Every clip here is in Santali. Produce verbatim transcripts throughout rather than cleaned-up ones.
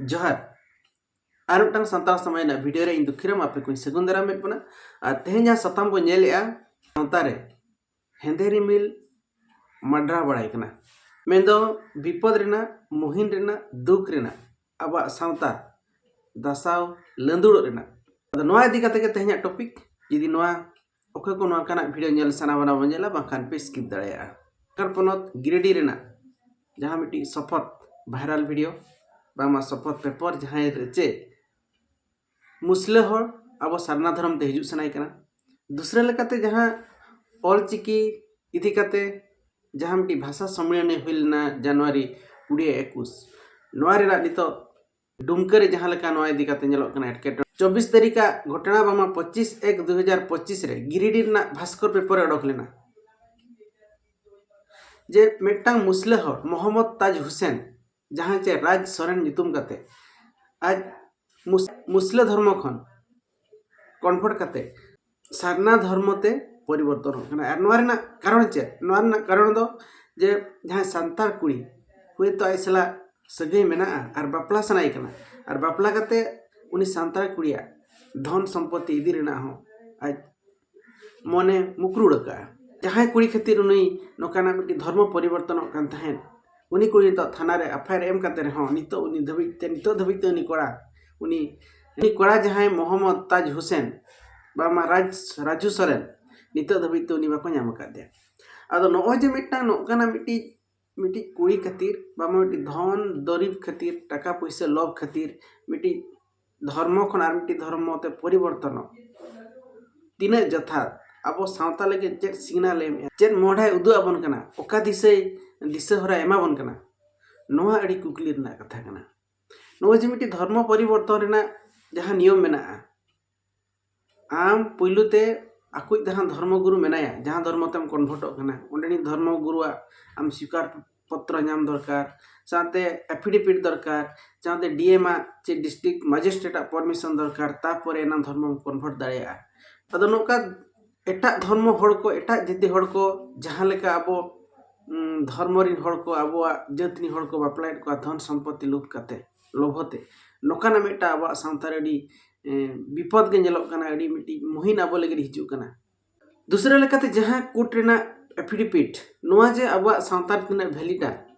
ᱡᱚᱦᱟᱨ᱾ ᱟᱨ ᱢᱤᱫᱴᱟᱝ ᱥᱟᱱᱛᱟᱲ ᱥᱚᱢᱟᱡᱽ ᱨᱮᱱᱟᱜ ᱵᱷᱤᱰᱤᱭᱳ ᱨᱮ ᱤᱧ ᱫᱩᱠᱷᱤᱨᱟᱢ ᱟᱯᱮ ᱠᱚᱧ ᱥᱟᱹᱜᱩᱱ ᱫᱟᱨᱟᱢᱮᱫ ᱵᱚᱱᱟ᱾ ᱟᱨ ᱛᱮᱦᱮᱧ ᱡᱟᱦᱟᱸ ᱥᱟᱛᱟᱢ ᱵᱚᱱ ᱧᱮᱞᱮᱜᱼᱟ, ᱥᱟᱶᱛᱟ ᱨᱮ ᱦᱮᱸᱫᱮ ᱨᱤᱢᱤᱞ ᱢᱟᱰᱨᱟᱣ ᱵᱟᱲᱟᱭ ᱠᱟᱱᱟ, ᱢᱮᱱᱫᱚ ᱵᱤᱯᱚᱫ ᱨᱮᱱᱟᱜ, ᱢᱩᱦᱤᱱ ᱨᱮᱱᱟᱜ, ᱫᱩᱠ ᱨᱮᱱᱟᱜ, ᱟᱵᱚᱣᱟᱜ ᱥᱟᱶᱛᱟ ᱫᱟᱥᱟᱣ ᱞᱟᱹᱸᱫᱩᱲᱚᱜ ᱨᱮᱱᱟᱜ᱾ ᱟᱫᱚ ᱱᱚᱣᱟ ᱤᱫᱤ ᱠᱟᱛᱮ ᱜᱮ ᱛᱮᱦᱮᱧᱟᱜ ᱴᱚᱯᱤᱠ᱾ ᱡᱩᱫᱤ ᱱᱚᱣᱟ ᱚᱠᱚᱭ ᱠᱚ ᱱᱚᱝᱠᱟᱱᱟᱜ ᱵᱷᱤᱰᱤᱭᱳ ᱧᱮᱞ ᱥᱟᱱᱟ ᱵᱚᱱᱟ ᱵᱚᱱ ᱧᱮᱞᱟ, ᱵᱟᱝᱠᱷᱟᱱ ᱯᱮ ᱥᱠᱤᱯ ᱫᱟᱲᱮᱭᱟᱜᱼᱟ᱾ ᱡᱷᱟᱲᱠᱷᱚᱸᱰ ᱯᱚᱱᱚᱛ ᱜᱤᱨᱤᱰᱤ ᱨᱮᱱᱟᱜ ᱡᱟᱦᱟᱸ ᱢᱤᱫᱴᱤᱡ ᱥᱚᱯᱚᱛ ᱵᱷᱟᱭᱨᱟᱞ ᱵᱷᱤᱰᱤᱭᱳ, ᱵᱟᱝᱢᱟ ᱥᱚᱯᱚᱛ ᱯᱮᱯᱚᱨ, ᱡᱟᱦᱟᱸᱭ ᱨᱮ ᱪᱮ ᱢᱩᱥᱞᱟᱹ ᱦᱚᱲ ᱟᱵᱚ ᱥᱟᱨᱱᱟ ᱫᱷᱚᱨᱚᱢ ᱛᱮ ᱦᱤᱡᱩᱜ ᱥᱟᱱᱟᱭᱮ ᱠᱟᱱᱟ᱾ ᱫᱩᱥᱨᱟᱹ ᱞᱮᱠᱟᱛᱮ ᱡᱟᱦᱟᱸ ᱚᱞ ᱪᱤᱠᱤ ᱤᱫᱤ ᱠᱟᱛᱮ ᱡᱟᱦᱟᱸ ᱢᱤᱫᱴᱤᱡ ᱵᱷᱟᱥᱟ ᱥᱚᱢᱢᱮᱞᱚᱱᱤ ᱦᱩᱭ ᱞᱮᱱᱟ ᱡᱟᱱᱩᱣᱟᱨᱤ ᱠᱩᱲᱤ ᱮᱠᱩᱥ, ᱱᱚᱣᱟ ᱨᱮᱱᱟᱜ ᱱᱤᱛᱚᱜ ᱰᱩᱢᱠᱟᱹ ᱨᱮ ᱡᱟᱦᱟᱸ ᱞᱮᱠᱟ ᱱᱚᱣᱟ ᱤᱫᱤ ᱠᱟᱛᱮ ᱧᱮᱞᱚᱜ ᱠᱟᱱᱟ ᱮᱴᱠᱮᱴᱚᱬᱮ᱾ ᱪᱚᱵᱵᱤᱥ ᱛᱟᱹᱨᱤᱠᱷᱟᱜ ᱜᱷᱚᱴᱚᱱᱟ ᱵᱟᱝᱢᱟ ᱯᱚᱸᱪᱤᱥ ᱮᱠ ᱫᱩ ᱦᱟᱡᱟᱨ ᱯᱚᱸᱪᱤᱥ ᱨᱮ ᱜᱤᱨᱤᱰᱤ ᱨᱮᱱᱟᱜ ᱵᱷᱟᱥᱠᱚᱨ ᱯᱮᱯᱚᱨ ᱨᱮ ᱚᱰᱚᱠ ᱞᱮᱱᱟ ᱡᱮ ᱢᱤᱫᱴᱟᱝ ᱢᱩᱥᱞᱟᱹ ᱦᱚᱲ ᱢᱚᱦᱚᱢᱢᱚᱫᱽ ᱛᱟᱡᱽ ᱦᱩᱥᱮᱱ, ᱡᱟᱦᱟᱸᱭ ᱪᱮ ᱨᱟᱡᱽ ᱥᱚᱨᱮᱱ ᱧᱩᱛᱩᱢ ᱠᱟᱛᱮ ᱟᱡ ᱢᱩᱥ-, ᱢᱩᱥᱞᱟᱹ ᱫᱷᱚᱨᱢᱚ ᱠᱷᱚᱱ ᱠᱚᱱᱵᱷᱟᱨᱴ ᱠᱟᱛᱮ ᱥᱟᱨᱱᱟ ᱫᱷᱚᱨᱢᱚ ᱛᱮ ᱯᱚᱨᱤᱵᱚᱨᱛᱚᱱᱚᱜ ᱠᱟᱱᱟ᱾ ᱟᱨ ᱱᱚᱣᱟ ᱨᱮᱱᱟᱜ ᱠᱟᱨᱚᱱ ᱪᱮᱫ? ᱱᱚᱣᱟ ᱨᱮᱱᱟᱜ ᱠᱟᱨᱚᱱ ᱫᱚ ᱡᱮ ᱡᱟᱦᱟᱸᱭ ᱥᱟᱱᱛᱟᱲ ᱠᱩᱲᱤ ᱦᱚᱭᱛᱳ ᱟᱡ ᱥᱟᱞᱟᱜ ᱥᱟᱹᱜᱟᱹᱭ ᱢᱮᱱᱟᱜᱼᱟ ᱟᱨ ᱵᱟᱯᱞᱟ ᱥᱟᱱᱟᱭᱮ ᱠᱟᱱᱟ, ᱟᱨ ᱵᱟᱯᱞᱟ ᱠᱟᱛᱮ ᱩᱱᱤ ᱥᱟᱱᱛᱟᱲ ᱠᱩᱲᱤᱭᱟᱜ ᱫᱷᱚᱱ ᱥᱚᱢᱯᱚᱛᱤ ᱤᱫᱤ ᱨᱮᱱᱟᱜ ᱦᱚᱸ ᱟᱡ ᱢᱚᱱᱮ ᱢᱩᱠᱨᱩᱲ ᱟᱠᱟᱫᱼᱟ᱾ ᱡᱟᱦᱟᱸᱭ ᱠᱩᱲᱤ ᱠᱷᱟᱹᱛᱤᱨ ᱩᱱᱤ ᱱᱚᱝᱠᱟᱱᱟᱜ ᱢᱤᱫᱴᱤᱡ ᱫᱷᱚᱨᱢᱚ ᱯᱚᱨᱤᱵᱚᱨᱛᱚᱱᱚᱜ ᱠᱟᱱ ᱛᱟᱦᱮᱸᱫ, ᱩᱱᱤ ᱠᱩᱲᱤ ᱱᱤᱛᱚᱜ ᱛᱷᱟᱱᱟ ᱨᱮ ᱮᱯᱷ ᱟᱭ ᱟᱨ ᱮᱢ ᱠᱟᱛᱮ ᱨᱮᱦᱚᱸ ᱱᱤᱛᱚᱜ ᱩᱱᱤ ᱫᱷᱟᱹᱵᱤᱡ ᱛᱮ, ᱱᱤᱛᱚᱜ ᱫᱷᱟᱹᱵᱤᱡ ᱛᱮ ᱩᱱᱤ ᱠᱚᱲᱟ, ᱩᱱᱤ, ᱩᱱᱤ ᱠᱚᱲᱟ ᱡᱟᱦᱟᱸᱭ ᱢᱚᱦᱚᱢᱢᱚᱫᱽ ᱛᱟᱡᱽ ᱦᱩᱥᱮᱱ, ᱵᱟᱝᱢᱟ ᱨᱟᱡᱽ, ᱨᱟᱡᱩ ᱥᱚᱨᱮᱱ, ᱱᱤᱛᱚᱜ ᱫᱷᱟᱹᱵᱤᱡ ᱛᱮ ᱩᱱᱤ ᱵᱟᱠᱚ ᱧᱟᱢ ᱟᱠᱟᱫᱮᱭᱟ᱾ ᱟᱫᱚ ᱱᱚᱜᱼᱚᱭ ᱡᱮ ᱢᱤᱫᱴᱟᱝ ᱱᱚᱝᱠᱟᱱᱟᱜ ᱢᱤᱫᱴᱤᱡ, ᱢᱤᱫᱴᱤᱡ ᱠᱩᱲᱤ ᱠᱷᱟᱹᱛᱤᱨ, ᱵᱟᱝᱢᱟ ᱢᱤᱫᱴᱤᱡ ᱫᱷᱚᱱ ᱫᱚᱨᱤᱵᱽ ᱠᱷᱟᱹᱛᱤᱨ, ᱴᱟᱠᱟ ᱯᱩᱭᱥᱟᱹ ᱞᱚᱵᱷ ᱠᱷᱟᱹᱛᱤᱨ ᱢᱤᱫᱴᱤᱡ ᱫᱷᱚᱨᱢᱚ ᱠᱷᱚᱱ ᱟᱨ ᱢᱤᱫᱴᱤᱡ ᱫᱷᱚᱨᱢᱚ ᱛᱮ ᱯᱚᱨᱤᱵᱚᱨᱛᱚᱱᱚᱜ ᱛᱤᱱᱟᱹᱜ ᱡᱚᱛᱷᱟᱛ? ᱟᱵᱚ ᱥᱟᱶᱛᱟ ᱞᱟᱹᱜᱤᱫ ᱪᱮᱫ ᱥᱤᱜᱽᱱᱟᱞ ᱮ ᱮᱢᱮᱜᱼᱟ? ᱪᱮᱫ ᱢᱚᱦᱰᱟᱭ ᱩᱫᱩᱜ ᱟᱵᱚᱱ ᱠᱟᱱᱟ? ᱚᱠᱟ ᱫᱤᱥᱟᱹᱭ, ᱫᱤᱥᱟᱹ ᱦᱚᱨᱟᱭ ᱮᱢᱟ ᱵᱚᱱ ᱠᱟᱱᱟ? ᱱᱚᱣᱟ ᱟᱹᱰᱤ ᱠᱩᱠᱞᱤ ᱨᱮᱱᱟᱜ ᱠᱟᱛᱷᱟ ᱠᱟᱱᱟ᱾ ᱱᱚᱜᱼᱚᱭ ᱡᱮ ᱢᱤᱫᱴᱤᱡ ᱫᱷᱚᱨᱢᱚ ᱯᱚᱨᱤᱵᱚᱨᱛᱚᱱ ᱨᱮᱱᱟᱜ ᱡᱟᱦᱟᱸ ᱱᱤᱭᱚᱢ ᱢᱮᱱᱟᱜᱼᱟ, ᱟᱢ ᱯᱩᱭᱞᱩ ᱛᱮ ᱟᱠᱚᱭᱤᱡ ᱡᱟᱦᱟᱸ ᱫᱷᱚᱨᱢᱚ ᱜᱩᱨᱩ ᱢᱮᱱᱟᱭᱟ, ᱡᱟᱦᱟᱸ ᱫᱷᱚᱨᱢᱚ ᱛᱮᱢ ᱠᱚᱱᱵᱷᱟᱨᱴᱚᱜ ᱠᱟᱱᱟ, ᱚᱸᱰᱮᱱᱤᱡ ᱫᱷᱚᱨᱢᱚ ᱜᱩᱨᱩᱣᱟᱜ ᱟᱢ ᱥᱤᱠᱟᱨ ᱯᱚᱛᱨᱚ ᱧᱟᱢ ᱫᱚᱨᱠᱟᱨ, ᱥᱟᱶᱛᱮ ᱮᱯᱷᱤᱰᱮᱵᱷᱤᱴ ᱫᱚᱨᱠᱟᱨ, ᱥᱟᱶᱛᱮ ᱰᱤ ᱮᱢ ᱟᱜ ᱪᱮ ᱰᱤᱥᱴᱨᱤᱠᱴ ᱢᱟᱡᱤᱥᱴᱨᱮᱴ ᱟᱜ ᱯᱟᱨᱢᱤᱥᱚᱱ ᱫᱚᱨᱠᱟᱨ, ᱛᱟᱯᱚᱨᱮ ᱮᱱᱟᱝ ᱫᱷᱚᱨᱢᱚᱢ ᱠᱚᱱᱵᱷᱟᱨᱴ ᱫᱟᱲᱮᱭᱟᱜᱼᱟ᱾ ᱟᱫᱚ ᱱᱚᱝᱠᱟ ᱮᱴᱟᱜ ᱫᱷᱚᱨᱢᱚ ᱦᱚᱲ ᱠᱚ, ᱮᱴᱟᱜ ᱡᱟᱹᱛᱤ ᱦᱚᱲ ᱠᱚ ᱡᱟᱦᱟᱸ ᱞᱮᱠᱟ ᱟᱵᱚ, ᱩᱸ, ᱫᱷᱚᱨᱢᱚ ᱨᱤᱱ ᱦᱚᱲ ᱠᱚ, ᱟᱵᱚᱣᱟᱜ ᱡᱟᱹᱛ ᱨᱤᱱ ᱦᱚᱲ ᱠᱚ ᱵᱟᱯᱞᱟᱭᱮᱫ ᱠᱚᱣᱟ ᱫᱷᱚᱱ ᱥᱚᱢᱯᱚᱛᱤ ᱞᱳᱵᱷ ᱠᱟᱛᱮ, ᱞᱚᱵᱷᱚ ᱛᱮ᱾ ᱱᱚᱝᱠᱟᱱᱟᱜ ᱢᱤᱫᱴᱟᱝ ᱟᱵᱚᱣᱟᱜ ᱥᱟᱶᱛᱟ ᱨᱮ ᱟᱹᱰᱤ ᱮᱸ, ᱵᱤᱯᱚᱫ ᱜᱮ ᱧᱮᱞᱚᱜ ᱠᱟᱱᱟ, ᱟᱹᱰᱤ ᱢᱤᱫᱴᱤᱡ ᱢᱩᱦᱤᱱ ᱟᱵᱚ ᱞᱟᱹᱜᱤᱫ ᱦᱤᱡᱩᱜ ᱠᱟᱱᱟ᱾ ᱫᱩᱥᱨᱟ ᱞᱮᱠᱟᱛᱮ ᱡᱟᱦᱟᱸ ᱠᱳᱨᱴ ᱨᱮᱱᱟᱜ ᱮᱯᱷᱤᱰᱮᱵᱷᱤᱴ, ᱱᱚᱣᱟ ᱡᱮ ᱟᱵᱚᱣᱟᱜ ᱥᱟᱶᱛᱟ ᱨᱮ ᱛᱤᱱᱟᱹᱜ ᱵᱷᱮᱞᱤᱰᱟ,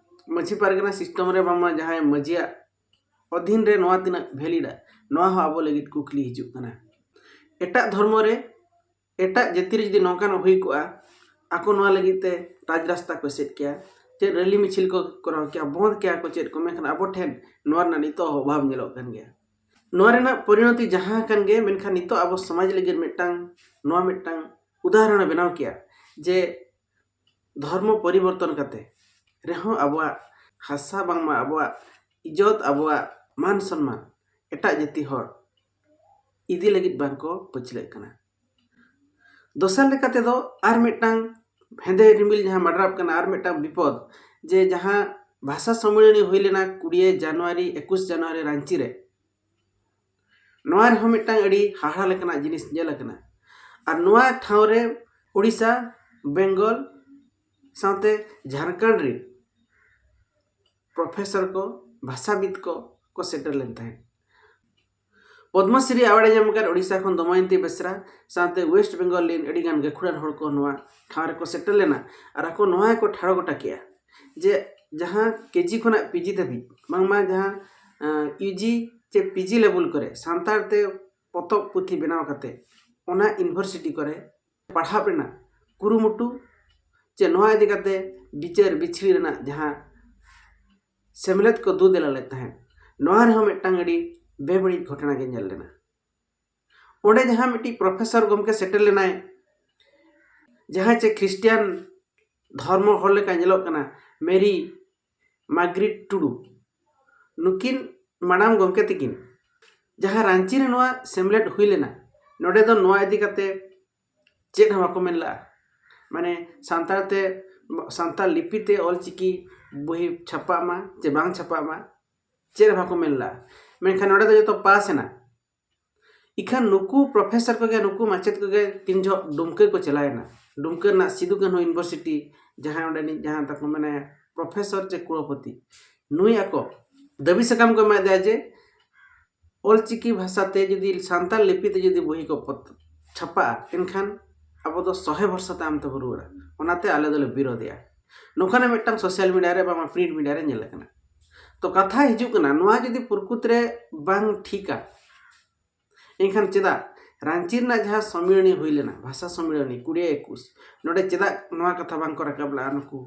ᱢᱟᱹᱡᱷᱤ ᱯᱟᱨᱜᱟᱱᱟ ᱥᱤᱥᱴᱮᱢ ᱨᱮ ᱵᱟᱝᱢᱟ ᱡᱟᱦᱟᱸᱭ ᱢᱟᱹᱡᱷᱤᱭᱟᱜ ᱚᱫᱷᱤᱱ ᱨᱮ ᱱᱚᱣᱟ ᱛᱤᱱᱟᱹᱜ ᱵᱷᱮᱞᱤᱰᱟ, ᱱᱚᱣᱟ ᱦᱚᱸ ᱟᱵᱚ ᱞᱟᱹᱜᱤᱫ ᱠᱩᱠᱞᱤ ᱦᱤᱡᱩᱜ ᱠᱟᱱᱟ᱾ ᱮᱴᱟᱜ ᱫᱷᱚᱨᱢᱚ ᱨᱮ, ᱮᱴᱟᱜ ᱡᱟᱹᱛᱤ ᱨᱮ ᱡᱩᱫᱤ ᱱᱚᱝᱠᱟᱱᱟᱜ ᱦᱩᱭ ᱠᱚᱜᱼᱟ, ᱟᱠᱚ ᱱᱚᱣᱟ ᱞᱟᱹᱜᱤᱫ ᱛᱮ ᱨᱟᱡᱽ ᱨᱟᱥᱛᱟ ᱠᱚ ᱮᱥᱮᱫ ᱠᱮᱭᱟ, ᱪᱮᱫ ᱨᱮᱞᱤ ᱢᱤᱪᱷᱤᱞ ᱠᱚ ᱠᱚᱨᱟᱣ ᱠᱮᱭᱟ, ᱵᱚᱸᱫ ᱠᱮᱭᱟ ᱠᱚ ᱪᱮᱫ ᱠᱚ, ᱢᱮᱱᱠᱷᱟᱱ ᱟᱵᱚ ᱴᱷᱮᱱ ᱱᱚᱣᱟ ᱨᱮᱱᱟᱜ ᱱᱤᱛᱚᱜ ᱦᱚᱸ ᱚᱵᱷᱟᱵᱽ ᱧᱮᱞᱚᱜ ᱠᱟᱱ ᱜᱮᱭᱟ᱾ ᱱᱚᱣᱟ ᱨᱮᱱᱟᱜ ᱯᱚᱨᱤᱱᱚᱛᱤ ᱡᱟᱦᱟᱸ ᱠᱟᱱ ᱜᱮ, ᱢᱮᱱᱠᱷᱟᱱ ᱱᱤᱛᱚᱜ ᱟᱵᱚ ᱥᱚᱢᱟᱡᱽ ᱞᱟᱹᱜᱤᱫ ᱢᱤᱫᱴᱟᱝ, ᱱᱚᱣᱟ ᱢᱤᱫᱴᱟᱝ ᱩᱫᱟᱦᱚᱨᱚᱬ ᱮ ᱵᱮᱱᱟᱣ ᱠᱮᱭᱟ ᱡᱮ ᱫᱷᱚᱨᱢᱚ ᱯᱚᱨᱤᱵᱚᱨᱛᱚᱱ ᱠᱟᱛᱮ ᱨᱮᱦᱚᱸ ᱟᱵᱚᱣᱟᱜ ᱦᱟᱥᱟ, ᱵᱟᱝᱢᱟ ᱟᱵᱚᱣᱟᱜ ᱤᱡᱚᱛ, ᱟᱵᱚᱣᱟᱜ ᱢᱟᱱ ᱥᱚᱱᱢᱟᱱ ᱮᱴᱟᱜ ᱡᱟᱹᱛᱤ ᱦᱚᱲ ᱤᱫᱤ ᱞᱟᱹᱜᱤᱫ ᱵᱟᱝ ᱠᱚ ᱯᱟᱹᱪᱷᱞᱟᱹᱜ ᱠᱟᱱᱟ᱾ ᱫᱚᱥᱟᱨ ᱞᱮᱠᱟ ᱛᱮᱫᱚ ᱟᱨ ᱢᱤᱫᱴᱟᱝ ᱦᱮᱸᱫᱮ ᱨᱤᱢᱤᱞ ᱡᱟᱦᱟᱸ ᱢᱟᱰᱨᱟᱜ ᱠᱟᱱᱟ, ᱟᱨ ᱢᱤᱫᱴᱟᱝ ᱵᱤᱯᱚᱫ, ᱡᱮ ᱡᱟᱦᱟᱸ ᱵᱷᱟᱥᱟ ᱥᱚᱢᱢᱮᱞᱚᱱᱤ ᱦᱩᱭ ᱞᱮᱱᱟ ᱠᱩᱲᱤ ᱡᱟᱱᱩᱣᱟᱨᱤ, ᱮᱠᱩᱥ ᱡᱟᱱᱩᱣᱟᱨᱤ ᱨᱟᱺᱪᱤ ᱨᱮ, ᱱᱚᱣᱟ ᱨᱮᱦᱚᱸ ᱢᱤᱫᱴᱟᱝ ᱟᱹᱰᱤ ᱦᱟᱦᱟᱲᱟ ᱞᱮᱠᱟᱱᱟᱜ ᱡᱤᱱᱤᱥ ᱧᱮᱞ ᱟᱠᱟᱱᱟ᱾ ᱟᱨ ᱱᱚᱣᱟ ᱴᱷᱟᱶ ᱨᱮ ᱳᱰᱤᱥᱟ, ᱵᱮᱝᱜᱚᱞ ᱥᱟᱶᱛᱮ ᱡᱷᱟᱲᱠᱷᱚᱸᱰ ᱨᱮᱱ ᱯᱨᱚᱯᱷᱮᱥᱚᱨ ᱠᱚ, ᱵᱷᱟᱥᱟᱵᱤᱫ ᱠᱚ ᱠᱚ ᱥᱮᱴᱮᱨ ᱞᱮᱱ ᱛᱟᱦᱮᱸᱫ᱾ ᱯᱚᱫᱽᱢᱚᱥᱨᱤ ᱟᱣᱟᱨᱰ ᱮ ᱧᱟᱢ ᱟᱠᱟᱫ ᱳᱰᱤᱥᱟ ᱠᱷᱚᱱ ᱫᱚᱢᱚᱭᱚᱱᱛᱤ ᱵᱮᱥᱨᱟ ᱥᱟᱶᱛᱮ ᱳᱭᱮᱥᱴ ᱵᱮᱝᱜᱚᱞ ᱨᱮᱱ ᱟᱹᱰᱤᱜᱟᱱ ᱜᱟᱹᱠᱷᱩᱲᱟᱱ ᱦᱚᱲ ᱠᱚ ᱱᱚᱣᱟ ᱴᱷᱟᱶ ᱨᱮᱠᱚ ᱥᱮᱴᱮᱨ ᱞᱮᱱᱟ᱾ ᱟᱨ ᱟᱠᱚ ᱱᱚᱣᱟ ᱜᱮᱠᱚ ᱴᱷᱟᱲᱚ ᱜᱚᱴᱟ ᱠᱮᱜᱼᱟ ᱡᱮ ᱡᱟᱦᱟᱸ ᱠᱮᱡᱤ ᱠᱷᱚᱱᱟᱜ ᱯᱤᱡᱤ ᱫᱷᱟᱹᱵᱤᱡ, ᱵᱟᱝᱢᱟ ᱡᱟᱦᱟᱸ ᱤᱭᱩᱡᱤ ᱪᱮ ᱯᱤᱡᱤ ᱞᱮᱵᱮᱞ ᱠᱚᱨᱮ ᱥᱟᱱᱛᱟᱲ ᱛᱮ ᱯᱚᱛᱚᱵ ᱯᱩᱛᱷᱤ ᱵᱮᱱᱟᱣ ᱠᱟᱛᱮ ᱚᱱᱟ ᱤᱭᱩᱱᱤᱵᱷᱟᱨᱥᱤᱴᱤ ᱠᱚᱨᱮ ᱯᱟᱲᱦᱟᱣ ᱨᱮᱱᱟᱜ ᱠᱩᱨᱩᱢᱩᱴᱩ ᱪᱮ ᱱᱚᱣᱟ ᱤᱫᱤ ᱠᱟᱛᱮ ᱵᱤᱪᱟᱹᱨ ᱵᱤᱪᱷᱤ ᱨᱮᱱᱟᱜ ᱡᱟᱦᱟᱸ ᱥᱮᱢᱞᱮᱫ ᱠᱚ ᱫᱩ ᱫᱮᱞᱟ ᱞᱮᱫ ᱛᱟᱦᱮᱸᱫ, ᱱᱚᱣᱟ ᱨᱮᱦᱚᱸ ᱢᱤᱫᱴᱟᱝ ᱟᱹᱰᱤ ᱵᱮᱵᱟᱹᱲᱤᱡ ᱜᱷᱚᱴᱚᱱᱟ ᱜᱮ ᱧᱮᱞ ᱞᱮᱱᱟ᱾ ᱚᱸᱰᱮ ᱡᱟᱦᱟᱸ ᱢᱤᱫᱴᱤᱡ ᱯᱨᱚᱯᱷᱮᱥᱚᱨ ᱜᱚᱢᱠᱮ ᱥᱮᱴᱮᱨ ᱞᱮᱱᱟᱭ, ᱡᱟᱦᱟᱸᱭ ᱪᱮ ᱠᱷᱨᱤᱥᱴᱤᱭᱟᱱ ᱫᱷᱚᱨᱢᱚ ᱦᱚᱲ ᱞᱮᱠᱟ ᱧᱮᱞᱚᱜ ᱠᱟᱱᱟ, ᱢᱮᱨᱤ ᱢᱟᱨᱜᱨᱮᱴ ᱴᱩᱰᱩ, ᱱᱩᱠᱤᱱ ᱢᱟᱰᱟᱢ ᱜᱚᱢᱠᱮ ᱛᱤᱠᱤᱱ ᱡᱟᱦᱟᱸ ᱨᱟᱺᱪᱤ ᱨᱮ ᱱᱚᱣᱟ ᱥᱮᱢᱞᱮᱫ ᱦᱩᱭ ᱞᱮᱱᱟ, ᱱᱚᱰᱮ ᱫᱚ ᱱᱚᱣᱟ ᱤᱫᱤ ᱠᱟᱛᱮ ᱪᱮᱫ ᱦᱚᱸ ᱵᱟᱠᱚ ᱢᱮᱱ ᱞᱮᱫᱼᱟ᱾ ᱢᱟᱱᱮ ᱥᱟᱱᱛᱟᱲ ᱛᱮ, ᱥᱟᱱᱛᱟᱲ ᱞᱤᱯᱤ ᱛᱮ ᱚᱞᱪᱤᱠᱤ ᱵᱳᱭ ᱪᱷᱟᱯᱟᱜ ᱢᱟ ᱪᱮ ᱵᱟᱝ ᱪᱷᱟᱯᱟᱜ ᱢᱟ, ᱪᱮᱫ ᱦᱚᱸ ᱵᱟᱠᱚ ᱢᱮᱱ ᱞᱮᱫᱼᱟ᱾ ᱢᱮᱱᱠᱷᱟᱱ ᱱᱚᱰᱮ ᱫᱚ ᱡᱚᱛᱚ ᱯᱟᱥ ᱮᱱᱟ᱾ ᱤᱠᱷᱟᱹᱱ ᱱᱩᱠᱩ ᱯᱨᱚᱯᱷᱮᱥᱚᱨ ᱠᱚᱜᱮ, ᱱᱩᱠᱩ ᱢᱟᱪᱮᱫ ᱠᱚᱜᱮ ᱛᱤᱱ ᱡᱚᱦᱚᱜ ᱰᱩᱢᱠᱟᱹ ᱠᱚ ᱪᱟᱞᱟᱣᱮᱱᱟ, ᱰᱩᱢᱠᱟᱹ ᱨᱮᱱᱟᱜ ᱥᱤᱫᱩ ᱠᱟᱹᱱᱦᱩ ᱤᱭᱩᱱᱤᱵᱷᱟᱨᱥᱤᱴᱤ, ᱡᱟᱦᱟᱸᱭ ᱚᱸᱰᱮᱱᱤᱡ ᱡᱟᱦᱟᱸ ᱛᱟᱠᱚ ᱢᱟᱱᱮ ᱯᱨᱚᱯᱷᱮᱥᱚᱨ ᱪᱮ ᱠᱩᱲᱟᱯᱚᱛᱤ, ᱱᱩᱭ ᱟᱠᱚ ᱫᱟᱹᱵᱤ ᱥᱟᱠᱟᱢ ᱠᱚ ᱮᱢᱟᱫᱮᱭᱟ ᱡᱮ ᱚᱞᱪᱤᱠᱤ ᱵᱷᱟᱥᱟᱛᱮ ᱡᱩᱫᱤ ᱥᱟᱱᱛᱟᱲ ᱞᱤᱯᱤ ᱛᱮ ᱡᱩᱫᱤ ᱵᱚᱦᱤ ᱠᱚ ᱯᱚᱛ- ᱪᱷᱟᱯᱟᱜᱼᱟ, ᱮᱱᱠᱷᱟᱱ ᱟᱵᱚ ᱫᱚ ᱥᱚᱦᱮ ᱵᱷᱚᱨᱥᱟ ᱛᱟᱭᱚᱢ ᱛᱮᱵᱚ ᱨᱩᱣᱟᱹᱲᱟ, ᱚᱱᱟᱛᱮ ᱟᱞᱮ ᱫᱚᱞᱮ ᱵᱤᱨᱳᱫᱮᱜᱼᱟ᱾ ᱱᱚᱝᱠᱟᱱᱟᱜ ᱢᱤᱫᱴᱟᱝ ᱥᱳᱥᱟᱞ ᱢᱤᱰᱤᱭᱟ ᱨᱮ ᱵᱟᱝ ᱯᱨᱤᱱᱴ ᱢᱤᱰᱤᱭᱟ ᱨᱮ ᱧᱮᱞ ᱟᱠᱟᱱᱟ᱾ ᱛᱚ ᱠᱟᱛᱷᱟ ᱦᱤᱡᱩᱜ ᱠᱟᱱᱟ, ᱱᱚᱣᱟ ᱡᱩᱫᱤ ᱯᱨᱚᱠᱩᱛ ᱨᱮ ᱵᱟᱝ ᱴᱷᱤᱠᱟ, ᱮᱱᱠᱷᱟᱱ ᱪᱮᱫᱟᱜ ᱨᱟᱸᱪᱤ ᱨᱮᱱᱟᱜ ᱡᱟᱦᱟᱸ ᱥᱚᱢᱢᱤᱞᱚᱱᱤ ᱦᱩᱭ ᱞᱮᱱᱟ, ᱵᱷᱟᱥᱟ ᱥᱚᱢᱢᱤᱞᱚᱱᱤ ᱠᱩᱲᱤ ᱮᱠᱩᱥ, ᱱᱚᱰᱮ ᱪᱮᱫᱟᱜ ᱱᱚᱣᱟ ᱠᱟᱛᱷᱟ ᱵᱟᱝ ᱠᱚ ᱨᱟᱠᱟᱵ ᱞᱮᱫᱼᱟ ᱱᱩᱠᱩ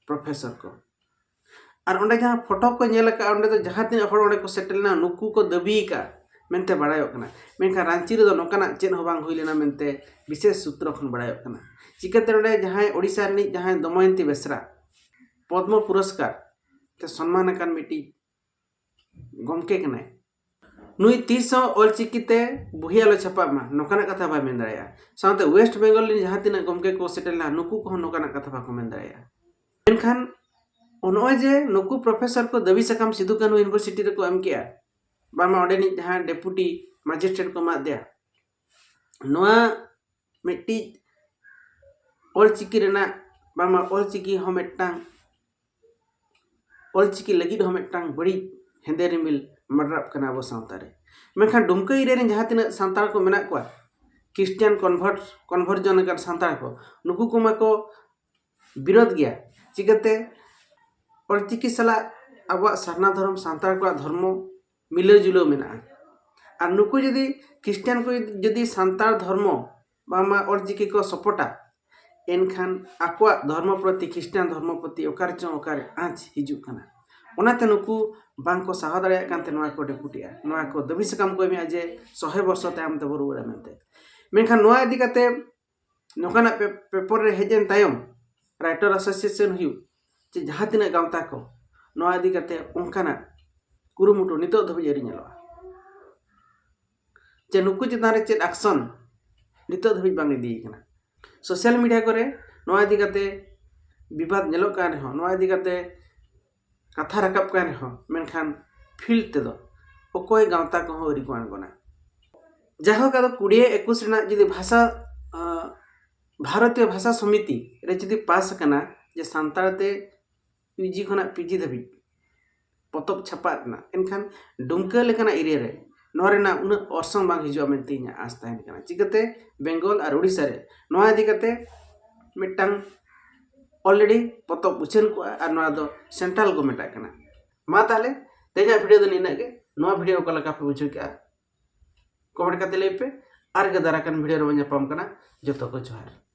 ᱯᱨᱚᱯᱷᱮᱥᱚᱨ ᱠᱚ? ᱟᱨ ᱚᱸᱰᱮ ᱡᱟᱦᱟᱸ ᱯᱷᱳᱴᱳ ᱠᱚ ᱧᱮᱞ ᱟᱠᱟᱫᱼᱟ, ᱚᱸᱰᱮ ᱫᱚ ᱡᱟᱦᱟᱸ ᱛᱤᱱᱟᱹᱜ ᱦᱚᱲ ᱚᱸᱰᱮ ᱠᱚ ᱥᱮᱴᱮᱨ ᱞᱮᱱᱟ, ᱱᱩᱠᱩ ᱠᱚ ᱫᱟᱹᱵᱤ ᱟᱠᱟᱫᱼᱟ ᱢᱮᱱᱛᱮ ᱵᱟᱲᱟᱭᱚᱜ ᱠᱟᱱᱟ᱾ ᱢᱮᱱᱠᱷᱟᱱ ᱨᱟᱸᱪᱤ ᱨᱮᱫᱚ ᱱᱚᱝᱠᱟᱱᱟᱜ ᱪᱮᱫ ᱦᱚᱸ ᱵᱟᱝ ᱦᱩᱭ ᱞᱮᱱᱟ ᱢᱮᱱᱛᱮ ᱵᱤᱥᱮᱥ ᱥᱩᱛᱨᱚ ᱠᱷᱚᱱ ᱵᱟᱲᱟᱭᱚᱜ ᱠᱟᱱᱟ᱾ ᱪᱤᱠᱟᱹᱛᱮ ᱱᱚᱰᱮ ᱡᱟᱦᱟᱸᱭ ᱳᱰᱤᱥᱟ ᱨᱤᱱᱤᱡ ᱡᱟᱦᱟᱸᱭ ᱫᱚᱢᱚᱭᱚᱱᱛᱤ ᱵᱮᱥᱨᱟ ᱯᱚᱫᱽᱢᱚ ᱯᱩᱨᱚᱥᱠᱟᱨ ᱛᱮ ᱥᱚᱱᱢᱟᱱ ᱟᱠᱟᱱ ᱢᱤᱫᱴᱤᱡ ᱜᱚᱢᱠᱮ ᱠᱟᱱᱟᱭ, ᱱᱩᱭ ᱛᱤᱥ ᱦᱚᱸ ᱚᱞᱪᱤᱠᱤ ᱛᱮ ᱵᱚᱦᱤ ᱟᱞᱚ ᱪᱷᱟᱯᱟᱜ ᱢᱟ, ᱱᱚᱝᱠᱟᱱᱟᱜ ᱠᱟᱛᱷᱟ ᱵᱟᱭ ᱢᱮᱱ ᱫᱟᱲᱮᱭᱟᱜᱼᱟ᱾ ᱥᱟᱶᱛᱮ ᱳᱭᱮᱥᱴ ᱵᱮᱝᱜᱚᱞ ᱨᱮᱱ ᱡᱟᱦᱟᱸ ᱛᱤᱱᱟᱹᱜ ᱜᱚᱢᱠᱮ ᱠᱚ ᱥᱮᱴᱮᱨ ᱞᱮᱱᱟ, ᱱᱩᱠᱩ ᱠᱚᱦᱚᱸ ᱱᱚᱝᱠᱟᱱᱟᱜ ᱠᱟᱛᱷᱟ ᱵᱟᱠᱚ ᱢᱮᱱ ᱫᱟᱲᱮᱭᱟᱜᱼᱟ᱾ ᱢᱮᱱᱠᱷᱟᱱ ᱱᱚᱜᱼᱚᱭ ᱡᱮ ᱱᱩᱠᱩ ᱯᱨᱚᱯᱷᱮᱥᱚᱨ ᱠᱚ ᱫᱟᱹᱵᱤ ᱥᱟᱠᱟᱢ ᱥᱤᱫᱩ ᱠᱟᱹᱱᱦᱩ ᱤᱭᱩᱱᱤᱵᱷᱟᱨᱥᱤᱴᱤ ᱨᱮᱠᱚ ᱮᱢ ᱠᱮᱜᱼᱟ, ᱵᱟᱝᱢᱟ ᱚᱸᱰᱮᱱᱤᱡ ᱡᱟᱦᱟᱸ ᱰᱮᱯᱩᱴᱤ ᱢᱟᱡᱤᱥᱴᱨᱮᱴ ᱠᱚ ᱮᱢᱟᱫ ᱫᱮᱭᱟ, ᱱᱚᱣᱟ ᱢᱤᱫᱴᱤᱡ ᱚᱞᱪᱤᱠᱤ ᱨᱮᱱᱟᱜ, ᱵᱟᱝᱢᱟ ᱚᱞᱪᱤᱠᱤ ᱦᱚᱸ ᱢᱤᱫᱴᱟᱝ, ᱚᱞᱪᱤᱠᱤ ᱞᱟᱹᱜᱤᱫ ᱦᱚᱸ ᱢᱤᱫᱴᱟᱝ ᱵᱟᱹᱲᱤᱡ ᱦᱮᱸᱫᱮ ᱨᱤᱢᱤᱞ ᱢᱟᱰᱨᱟᱜ ᱠᱟᱱᱟ ᱟᱵᱚ ᱥᱟᱶᱛᱟ ᱨᱮ᱾ ᱢᱮᱱᱠᱷᱟᱱ ᱰᱩᱢᱠᱟᱹ ᱮᱨᱤᱭᱟ ᱨᱮᱱ ᱡᱟᱦᱟᱸ ᱛᱤᱱᱟᱹᱜ ᱥᱟᱱᱛᱟᱲ ᱠᱚ ᱢᱮᱱᱟᱜ ᱠᱚᱣᱟ, ᱠᱷᱨᱤᱥᱴᱤᱭᱟᱱ ᱠᱚᱱᱵᱷᱟᱨᱴ ᱠᱚᱱᱵᱷᱟᱨᱡᱚᱱ ᱟᱠᱟᱱ ᱥᱟᱱᱛᱟᱲ ᱠᱚ, ᱱᱩᱠᱩ ᱠᱚᱢᱟ ᱠᱚ ᱵᱤᱨᱳᱫ ᱜᱮᱭᱟ᱾ ᱪᱤᱠᱟᱹᱛᱮ? ᱚᱞᱪᱤᱠᱤ ᱥᱟᱞᱟᱜ ᱟᱵᱚᱣᱟᱜ ᱥᱟᱨᱱᱟ ᱫᱷᱚᱨᱚᱢ, ᱥᱟᱱᱛᱟᱲ ᱠᱚᱣᱟᱜ ᱫᱷᱚᱨᱢᱚ ᱢᱤᱞᱟᱹᱣ ᱡᱩᱞᱟᱹᱣ ᱢᱮᱱᱟᱜᱼᱟ᱾ ᱟᱨ ᱱᱩᱠᱩ ᱡᱩᱫᱤ ᱠᱷᱨᱤᱥᱴᱟᱱ ᱠᱚ ᱡᱩᱫᱤ ᱥᱟᱱᱛᱟᱲ ᱫᱷᱚᱨᱢᱚ ᱵᱟᱝᱢᱟ ᱚᱞᱪᱤᱠᱤ ᱠᱚ ᱥᱚᱯᱚᱴᱟ, ᱮᱱᱠᱷᱟᱱ ᱟᱠᱚᱣᱟᱜ ᱫᱷᱚᱨᱢᱚ ᱯᱨᱚᱛᱤ, ᱠᱷᱨᱤᱥᱴᱟᱱ ᱫᱷᱚᱨᱢᱚ ᱯᱨᱚᱛᱤ ᱚᱠᱟ ᱨᱮᱪᱚᱝ ᱚᱠᱟᱨᱮ ᱟᱸᱪ ᱦᱤᱡᱩᱜ ᱠᱟᱱᱟ᱾ ᱚᱱᱟᱛᱮ ᱱᱩᱠᱩ ᱵᱟᱝ ᱠᱚ ᱥᱟᱦᱟᱣ ᱫᱟᱲᱮᱭᱟᱜ ᱠᱟᱱᱛᱮ ᱱᱚᱣᱟ ᱠᱚ ᱰᱮᱯᱩᱴᱮᱜᱼᱟ, ᱱᱚᱣᱟ ᱠᱚ ᱫᱟᱹᱵᱤ ᱥᱟᱠᱟᱢ ᱠᱚ ᱮᱢᱮᱜᱼᱟ ᱡᱮ ᱥᱚᱦᱮ ᱵᱚᱨᱥᱚ ᱛᱟᱭᱚᱢ ᱛᱮᱵᱚ ᱨᱩᱣᱟᱹᱲᱟ ᱢᱮᱱᱛᱮ᱾ ᱢᱮᱱᱠᱷᱟᱱ ᱱᱚᱣᱟ ᱤᱫᱤ ᱠᱟᱛᱮ ᱱᱚᱝᱠᱟᱱᱟᱜ ᱯᱮ-, ᱯᱮᱯᱚᱨ ᱨᱮ ᱦᱮᱡ ᱮᱱ ᱛᱟᱭᱚᱢ, ᱨᱟᱭᱴᱟᱨ ᱮᱥᱳᱥᱤᱭᱮᱥᱚᱱ ᱦᱩᱭᱩᱜ ᱪᱮ ᱡᱟᱦᱟᱸ ᱛᱤᱱᱟᱹᱜ ᱜᱟᱶᱛᱟ ᱠᱚ, ᱱᱚᱣᱟ ᱤᱫᱤ ᱠᱟᱛᱮ ᱚᱱᱠᱟᱱᱟᱜ ᱠᱩᱨᱩᱢᱩᱴᱩ ᱱᱤᱛᱚᱜ ᱫᱷᱟᱹᱵᱤᱡ ᱟᱹᱣᱨᱤ ᱧᱮᱞᱚᱜᱼᱟ᱾ ᱪᱮ ᱱᱩᱠᱩ ᱪᱮᱛᱟᱱ ᱨᱮ ᱪᱮᱫ ᱟᱠᱥᱚᱱ ᱱᱤᱛᱚᱜ ᱫᱷᱟᱹᱵᱤᱡ ᱵᱟᱝ ᱤᱫᱤᱭ ᱠᱟᱱᱟ᱾ ᱥᱳᱥᱟᱞ ᱢᱤᱰᱤᱭᱟ ᱠᱚᱨᱮ ᱱᱚᱣᱟ ᱤᱫᱤ ᱠᱟᱛᱮ ᱵᱤᱵᱟᱫ ᱧᱮᱞᱚᱜ ᱠᱟᱱ ᱨᱮᱦᱚᱸ, ᱱᱚᱣᱟ ᱤᱫᱤ ᱠᱟᱛᱮ ᱠᱟᱛᱷᱟ ᱨᱟᱠᱟᱵ ᱠᱟᱱ ᱨᱮᱦᱚᱸ, ᱢᱮᱱᱠᱷᱟᱱ ᱯᱷᱤᱞᱰ ᱛᱮᱫᱚ ᱚᱠᱚᱭ ᱜᱟᱶᱛᱟ ᱠᱚᱦᱚᱸ ᱟᱹᱣᱨᱤ ᱠᱚ ᱟᱬᱜᱚᱱᱟ᱾ ᱡᱟᱭᱦᱳᱠ, ᱟᱫᱚ ᱠᱩᱲᱤ ᱮᱠᱩᱥ ᱨᱮᱱᱟᱜ ᱡᱩᱫᱤ ᱵᱷᱟᱥᱟ, ᱟᱸ, ᱵᱷᱟᱨᱚᱛᱤᱭᱚ ᱵᱷᱟᱥᱟ ᱥᱚᱢᱤᱛᱤ ᱨᱮ ᱡᱩᱫᱤ ᱯᱟᱥ ᱟᱠᱟᱱᱟ ᱡᱮ ᱥᱟᱱᱛᱟᱲ ᱛᱮ ᱭᱩ ᱡᱤ ᱠᱷᱚᱱᱟᱜ ᱯᱤ ᱡᱤ ᱫᱷᱟᱹᱵᱤᱡ ᱯᱚᱛᱚᱵ ᱪᱷᱟᱯᱟᱜ ᱨᱮᱱᱟᱜ, ᱮᱱᱠᱷᱟᱱ ᱰᱩᱢᱠᱟᱹ ᱞᱮᱠᱟᱱᱟᱜ ᱮᱨᱤᱭᱟ ᱨᱮ ᱱᱚᱣᱟ ᱨᱮᱱᱟᱜ ᱩᱱᱟᱹᱜ ᱚᱨᱥᱚᱝ ᱵᱟᱝ ᱦᱤᱡᱩᱜᱼᱟ ᱢᱮᱱᱛᱮ ᱤᱧᱟᱹᱜ ᱟᱸᱥ ᱛᱟᱦᱮᱱ ᱠᱟᱱᱟ᱾ ᱪᱤᱠᱟᱹᱛᱮ ᱵᱮᱝᱜᱚᱞ ᱟᱨ ᱳᱰᱤᱥᱟ ᱨᱮ ᱱᱚᱣᱟ ᱤᱫᱤ ᱠᱟᱛᱮ ᱢᱤᱫᱴᱟᱝ ᱚᱞᱨᱮᱰᱤ ᱯᱚᱛᱚᱵ ᱩᱪᱷᱟᱹᱱ ᱠᱚᱜᱼᱟ ᱟᱨ ᱱᱚᱣᱟ ᱫᱚ ᱥᱮᱱᱴᱨᱟᱞ ᱜᱚᱵᱷᱚᱨᱱᱢᱮᱱᱴ ᱟᱜ ᱠᱟᱱᱟ᱾ ᱢᱟ ᱛᱟᱦᱚᱞᱮ ᱛᱮᱦᱮᱧᱟᱜ ᱵᱷᱤᱰᱤᱭᱳ ᱫᱚ ᱱᱤᱱᱟᱹᱜ ᱜᱮ᱾ ᱱᱚᱣᱟ ᱵᱷᱤᱰᱤᱭᱳ ᱚᱠᱟ ᱞᱮᱠᱟ ᱯᱮ ᱵᱩᱡᱷᱟᱹᱣ ᱠᱮᱜᱼᱟ, ᱠᱚᱢᱮᱱᱴ ᱠᱟᱛᱮ ᱞᱟᱹᱭ ᱯᱮ᱾ ᱟᱨ ᱜᱮ ᱫᱟᱨᱟᱭ ᱠᱟᱱ ᱵᱷᱤᱰᱤᱭᱳ ᱨᱮᱵᱚᱱ ᱧᱟᱯᱟᱢ ᱠᱟᱱᱟ᱾ ᱡᱚᱛᱚ ᱠᱚ ᱡᱚᱦᱟᱨ᱾